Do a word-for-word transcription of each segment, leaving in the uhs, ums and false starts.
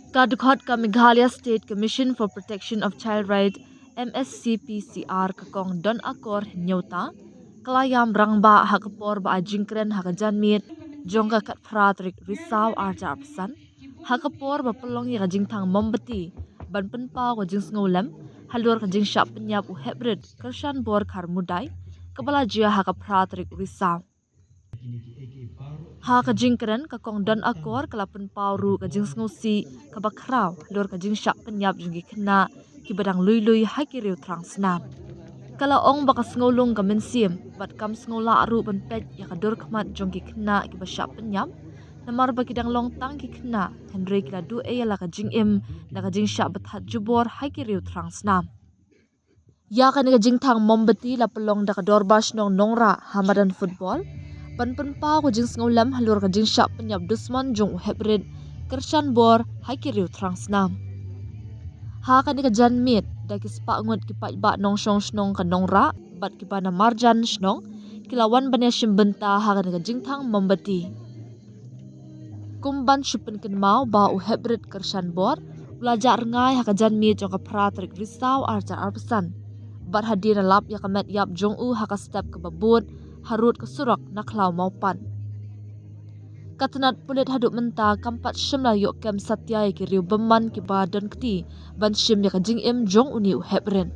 Ka dkhot ka Meghalaya State Commission for Protection of Child Right, M S C P C R, ka Kong Don Akor Hynñiewta, ka la ïam rangbah ha ka por ba ai jingkren ha ka janmiet jong ka khatphra tarik Risaw arhajar arphew san, ha ka por ba pynlong ïa ka jingthang mombati ban pynpaw ka jingsngewlem halor ka jingshah pynïap u heprit Kyrshanbor Kharmudai, kaba la jia ha ka phra tarik Risaw. Ha ka jingkren, ka Kong Don Akor ka la pynpaw ruh ka jingsngewsih kaba khraw halor ka jingshah pynïap jong ki khynnah kiba dang lui lui ha ki riew thrang snam. Ka la ong ba ka sngewlung ka mynsiem bad kam sngewlah ruh ban peit ïa ka dur khmat jong ki khynnah kiba shah pynïap, namar ba ki dang long tang ki khynnah, hynrei ki la duh ei ïa la ka jingim da ka jingshah bthah jubor ha ki riew thrang snam. Ïa kane ka jingthang mombati la pynlong da ka Dorbar Shnong Nongrah ha madan football ban pynpaw ka jingsngewlem halor ka jingshah pynïap dusmon jong u heprit Kyrshanbor ha ki riew thrang snam. Ha kane ka janmiet, da ki spah ngut ki paidbah nongshong shnong ka Nongrah bad kiba na marjan shnong ki la wan ban ïashim bynta ha kane ka jingthang mombati. Kum ban shu pynkynmaw ba u heprit Kyrshanbor u la jah rngai ha ka janmiet jong ka phra tarik Risaw arhajar arphew san, bad hadien la lap ïa ka met ïap jong u ha ka step kaba bud harud ka surok na khlaw Mawpat. Ka tnat pulit haduh mynta kam pat shym la ïoh kem satia ïa ki riew bymman kiba don kti ban shim ïa ka jingim jong une u heprit.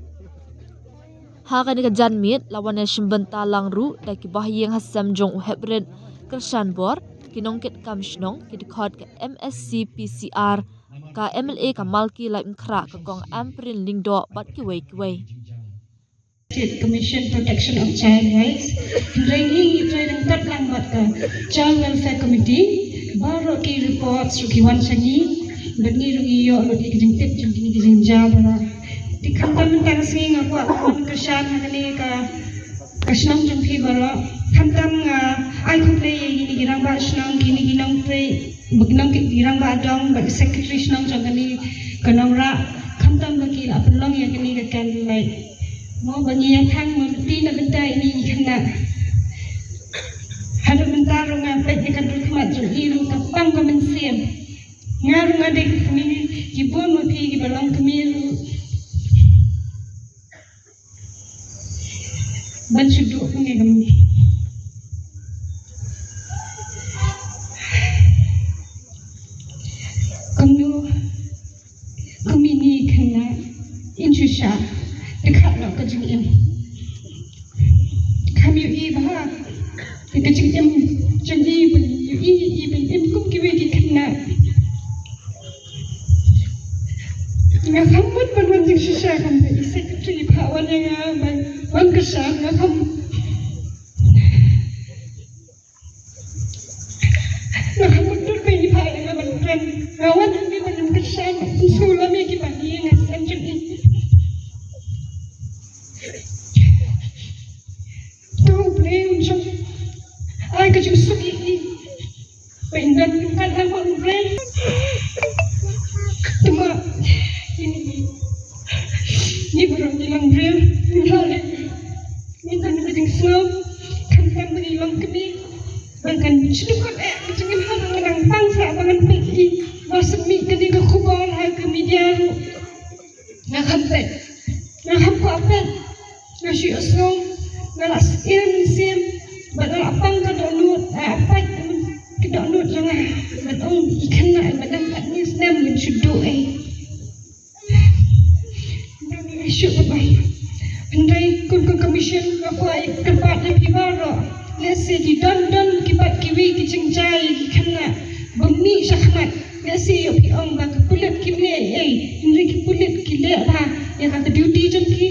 Ha kane ka janmiet la wan ïashim bynta lang ruh da ki bahaïing hasem jong u heprit Kyrshanbor, ki nongkitkam shnong, ki dkhot ka M S C P C R, ka M L A ka Malki Laitumkhrah, ka Kong Ampareen Lyngdoh bad kiwei kiwei. State Commission Protection of Child Rights. Hynrei ngi ngi trei ryngkat lang bad ka Child Welfare Committee. Baroh ki reports ruh ki wan sha ngi. Bad ngi ruh ngi ïoh lut ïa ki jingtip jong kine ki jingjia baroh. Te khamtam mynta ka sngi nga kwah ban kyrshan ha kane ka, ka shnong jong phi baroh. Khamtam nga ai khublei ïa kine ki rangbah shnong, kine ki nongtrei, ba ki nong ki, ki rangbah dong, ba ki secretary shnong jong kane ka Nongrah. Khamtam ba ki la pynlong ïa kane ka candlelight. Mo ba ngi ïa thang mo, ti na bynta ine i khynnah. Haduh mynta ruh nga peit ïa ka dur khmat jong i ruh ka pang ka mynsiem. Nga ruh nga dei ka kmie, ki bun ma phi kiba long kmie ruh. Ban shu duh kmie kmie. Kumno, kum ine i khynnah in shu shah dkhot noh ka jingim. Kham ïohi bha ïa ka jingim jong i, ban ïohi i ban im kum kiwei ki khynnah. Nga kham mut ban wan jingshisha, kumta i secretary i phah wan ïa nga ban wan kyrshan, nga kham Nga kham mut dur ba i phah ïa nga ban kren. Nga wan hangne ban ym kyrshan, ban sngewlem ïa ki bahaïing hasem jong i. To U Blei un shong ai ka jingsuk ïa i. Ba in don ryngkat lang bad U Blei. Tangba ngi, ngi baroh ngi long briew, ngi lah leh. Ngi don ka jingsngew, khamtam ba ngi long kmie. Ba kan shu dukot eh ka jingim ha, ba ngan nang pang sa ba ngan peit ïa i. Ba shu mih kane ka khubor ha ka media ruh. Nga kham peit, nga kham kwah peit. Nga shu ïohsngew, nga la sngewsih mynsiem, bad nga la pang ka dohnud, ah, pait ka dohnud jong nga. Bad ong i khynnah ba dang khathynñiew snem ban shu duh ei. Nga shu ba, hynrei kum ka commission nga kwah ïa kyrpad ïa phi baroh. Lehse ki don don ki pat kiwei ki jingjia ïa ki khynnah ba mih shakhmat. Lehse ïoh phi ong ba ki pulit kim leh ei, hynrei ki pulit ki leh bha ïa ka duty jong ki.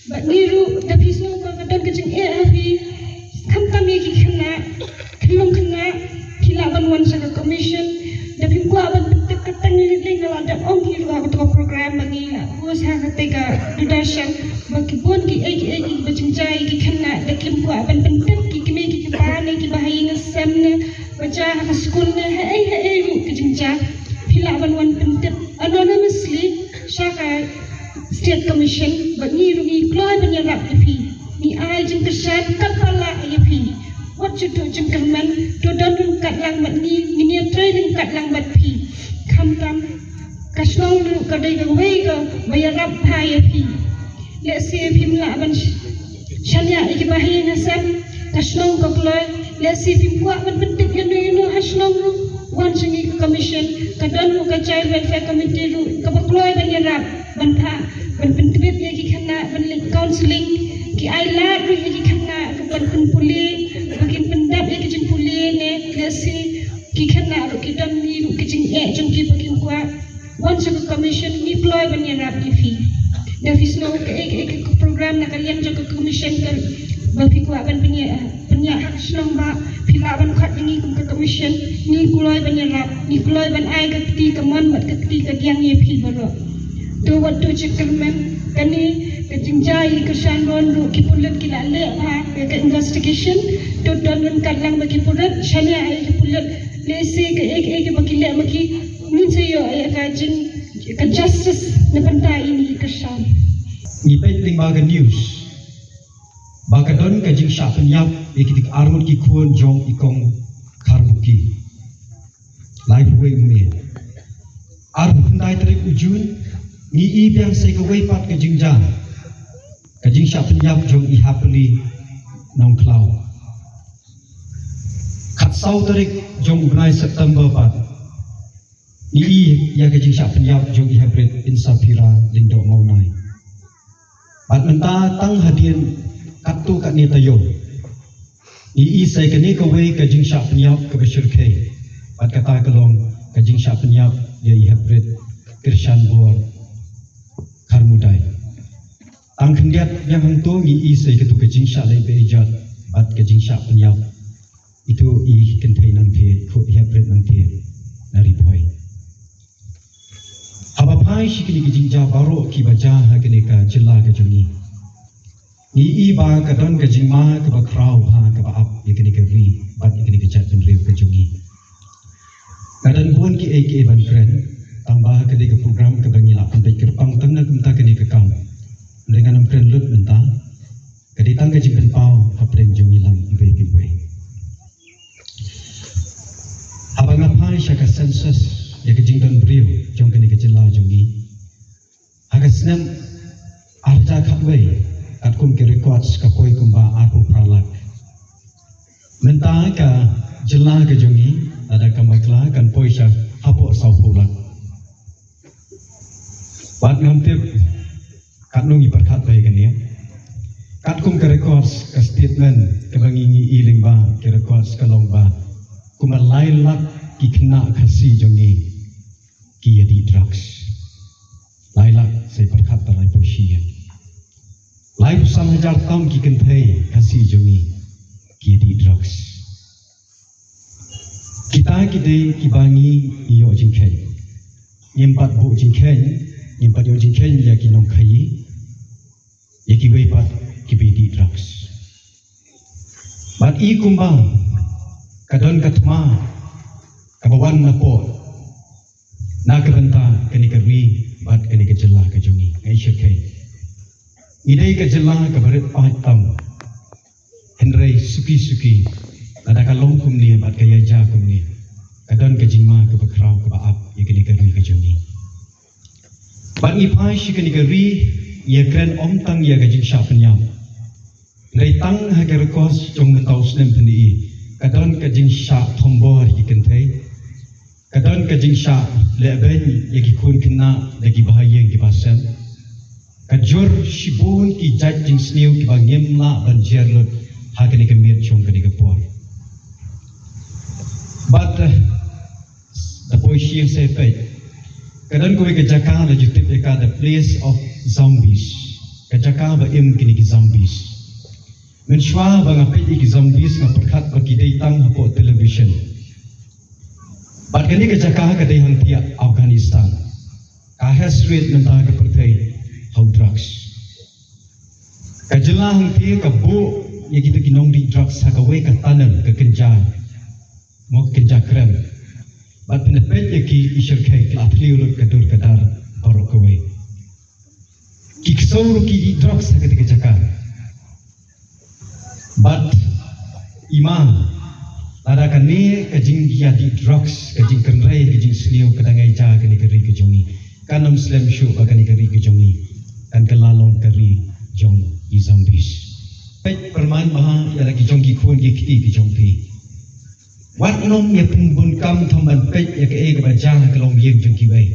Bad ngi ruh da phi sngew ba ka don ka jingeh ha phi, khamtam ïa ki khynnah, khyllung khynnah, phi lah ban wan sha ka commission. Da phim kwah ban pyntip kyrteng ïa lade, nga la dep ong hi ruh ha kato ka program ba ngi la host ha kata ka Doordarshan, ba ki bun kiei kiei kiba jingjia ïa ki khynnah, da kim kwah ban pyntip ki kmie ki kpa ne ki bahaïing hasem ne ba jia ha ka skul ne haei haei ruh ka jingjia. Phi lah ban wan pyntip anonymously sha ka State Commission, bad ngi ruh ngi kloi ban ïarap ïa phi. Ngi ai jingkyrshan katba lah ïa phi. Wat shu duh jingkyrmen, to don ryngkat lang bad ngi, ngin ïatrei ryngkat lang bad phi. Khamtam ka dei kawei kaba ïarap bha ïa phi. Lehse phim lah ban sh- shaniah ïa kiba ha ïing ha sem, ka shnong ka kloi. Lehse phim kwah ban pyntip ïano ïano ha shnong ruh, wan sha ngi ka commission. Ka don ruh ka Child Welfare Committee ruh kaba kloi ban ïarap, ban phah, ban pyntip ïa ki khynnah, ban leit counselling. Ki ai lad ruh ïa ki khynnah ruh ban pynpule, ba kin pyndap ïa ki jingpule ne lehse ki khynnah ruh ki don ruh ki jingeh jong ki ba kim kwah. Wan sha ka commission, ngi kloi ban ïarap ïa phi. Da phi sngew kaei kaei ka program na ka liang jong ka commission kaba phi kwah ban pynïa, pynïa ha ka shnong, ba phi lah ban khot ïa ngi kum ka commission. Ngi kloi ban ïarap, ngi kloi ban ai ka kti kamon bad ka kti kadiang ïa phi baroh. To wat to, Chairman, kane ka jingjia ïa ka shan ron ruh ki pulit ki la leh bha ïa ka investigation. To don ryngkat lang bad ki pulit, shaniah ïa ki pulit. Lehse kaei kaei kaba ki leh ma ki, ngin sa ïoh ïa ka jing, ka justice na bynta ine i kyrshan. Ngi peit lyngba ka news ba ka don ka jingshah pynïap ïa ki arngut ki khun jong i kong Kharbuki. Laiphew wei u May. Arphew khyndai tarik u Jun, ngi i biang sa kawei pat ka jingjia, ka jingshah pynïap jong i Happily Nongkhlaw. Khatsaw tarik jong u bnai September pat, ngi i ïa ka jingshah pynïap jong i Hybrid Insaphira Lyngdoh Mawnai. Bad mynta tang hadien katto katne taïew, ngi i sa kane kawei ka jingshah pynïap kaba shyrkhei. Bad kata ka long ka jingshah pynïap ïa i Hybrid Kyrshanbor Kharmudai. Tang khyndiat biang hangto ngi i sa kato ka jingshah leh bejat bad ka jingshah pynïap ito i kynthei nangtei, ko i Hybrid nangtei na Ri Bhoi. Haba phai sha kine ki jingjia baroh kiba jia ha kane ka jylla ka jong ngi, ngi i ba ka don ka jingma kaba khraw bha kaba ap ïa kane ka ri bad ïa kane ka jaitbynriew ka jong ngi. Ka don bun kiei kiei ban kren, tangba ka dei ka program kaba ngi la pynbeit kyrpang tang na kumta kane ka kam. Hynrei ngan ym kren lut mynta. Ka dei tang ka jingpynpaw hapdeng jong ngi lang iwei pa iwei. Haba nga phai sha ka census ïa ka jingdon briew jong kane ka jylla jong ngi, ha ka snem ar hajar khatwei, katkum ki records ka poi kumba arphew phra lak. Mynta ka jylla ka jong ngi, lada kam bakla, kan poi sha hapoh sawphew lak. Bad ngam tip katno ngi pyrkhat bha ïa kane. Katkum ka records, ka statement kaba ngi, ngi i lyngba ki records ka long ba kumba lai lak ki khynnah Khasi jong ngi ki ïa dih drugs. Lai lak, sa pyrkhat ba laiphew shi ïa. Laiphew san hajar tam ki kynthei Khasi jong ngi ki ïa dih drugs. Kita ki dei kiba ngi ïoh jingkheiñ. Ngim pat buh jingkheiñ, ngim pat ïoh jingkheiñ ïa ki nongkhaïi, ïa kiwei pat kiba dih drugs. Bad i kumba ka don ka thma kaba wan napoh na ka bynta kane ka ri bad kane ka jylla ka jong ngi. Nga i shyrkhei, ngi dei ka jylla kaba rit paid tam. Hynrei suki suki, lada ka long kumne bad ka ïaja kumne, ka don ka jingma kaba khraw kaba ap ïa kane ka ri ka jong ngi. Bad ngi phai sha kane ka ri, ngi ïakren ym tang ïa ka jingshah pynïap. Hynrei tang ha ka records jong mynta u snem pyni, ka don ka jingshah thombor ïa ki kynthei. Ka don ka jingshah lehbeiñ ïa ki khun khynnah da ki bahaïing ki bahasem. Ka jur shibun ki jait jingsniew kiba ngim lah ban jer lut ha kane ka miet jong kane ka por. Bad, eh, da poi sha ïing sa peit, ka don kawei ka jaka la ju tip ïa ka the place of zombies. Ka jaka ba im kine ki zombies. Mynshuwa ba nga peit ïa ki zombies nga pyrkhat ba ki dei tang hapoh television. Bad kane ka jaka ka dei hangtei Afghanistan. Ka heh sriet mynta ka pyrthei ha u drugs. Ka jylla hangtei ka buh ïa kita ki nongdih drugs ha kawei ka tunnel, ka kynja. Mo, ka kynja krem. Bad phin da peit ïa ki, i shyrkhei, ki la thliew lut ka dur ka dar baroh kawei. Ki ksew ruh ki dih drugs ha kata ka jaka. Bad i ma, lada kane ka jingïadih drugs, ka jingkynrei, ka jingsniew, ka dang ïaja kane ka ri ka jong ngi, Kan ym slem shuh ba kane ka ri ka jong ngi kan kylla long ka ri jong ki zombies. Peit pyrman bha ïa la ki jong ki khun ki kti ki jong phi. Wat nym ïa pynbun kam tang ban peit ïa kaei kaba jia ha ka longïing jong kiwei.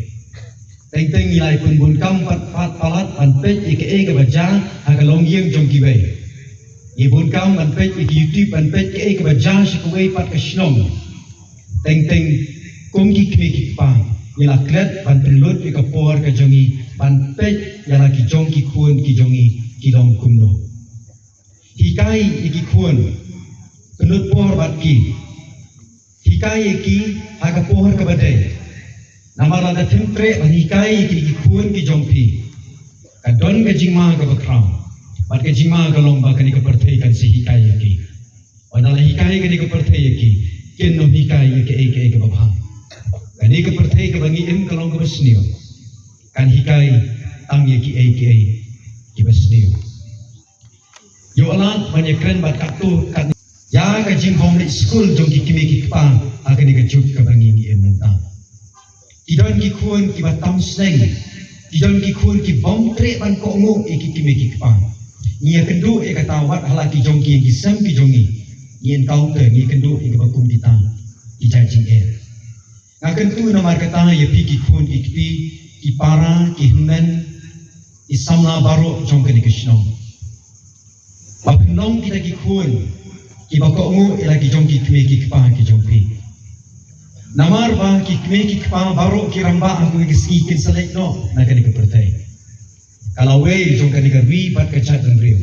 Teng teng ngi la ïa pynbun kam pat pat palat ban peit ïa kaei kaba jia ha ka longïing jong kiwei. Ngi bun kam ban peit ïa ki YouTube ban peit kaei kaba jia sha kawei pat ka shnong. Teng teng kum ki kmie ki kpa ngi la klet ban pynlut ïa ka por ka jong ngi ban peit ïa la ki jong ki khun ki jong ngi ki long kumno. Hikai ïa ki khun, pynlut por bad ki. Hikai ïa ki ha ka por kaba dei. Namar lada phim treh ban hikai ïa ki, ki khun ki jong phi, ka don ka jingma kaba khraw. Bad ka jingma ka long ba kane ka pyrthei kan sa hikai ïa ki. Wat la hikai kane ka pyrthei ïa ki, kin nym hikai ïa kaei kaei kaba bha. Kane ka pyrthei kaba ngi im ka long kaba sniew. Kan hikai tang ïa kiei kiei kiba sniew. Ïoh lad ban ïakren bad katto katne ïa ka jingbym leit skul jong ki kmie ki kpa ha kane ka juk kaba ngi ngi im mynta. Ki don ki khun kiba tam sneng, ki don ki khun ki bym treh ban kohnguh ïa ki kmie ki kpa. Ngi ïakynduh ïa kata wat ha la ki jong ki, ki sem ki jong ngi. Ngi encounter, ngi ïakynduh ïa kaba kum kita ki jait jingeh. Nga kyntu namar kata ïa phi ki khun ki kti, ki para, ki hynmen, ki samla baroh jong kane ka shnong. Ba phin long kita ki khun kiba kohnguh ïa la ki jong ki kmie ki kpa ki jong phi. Namar ba ki kmie ki kpa baroh ki rangbah ha kawei ka sngi kin sa leit noh na kane ka pyrthei. Ka lawei jong kane ka ri bad ka jaitbynriew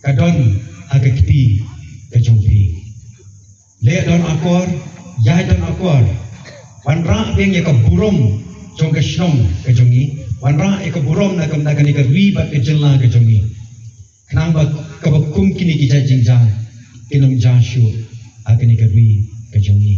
ka don ha ka kti ka jong phi. Leh don akor, ïaid don akor. Wanrah biang ïa ka burom jong ka shnong ka jong ngi. Wanrah ïa ka burom na ka, na kane ka ri bad ka jylla ka jong ngi. Khnang ba kaba kum kine ki jait jingjia kin ym jia shuh ha kane ka ri ka jong ngi.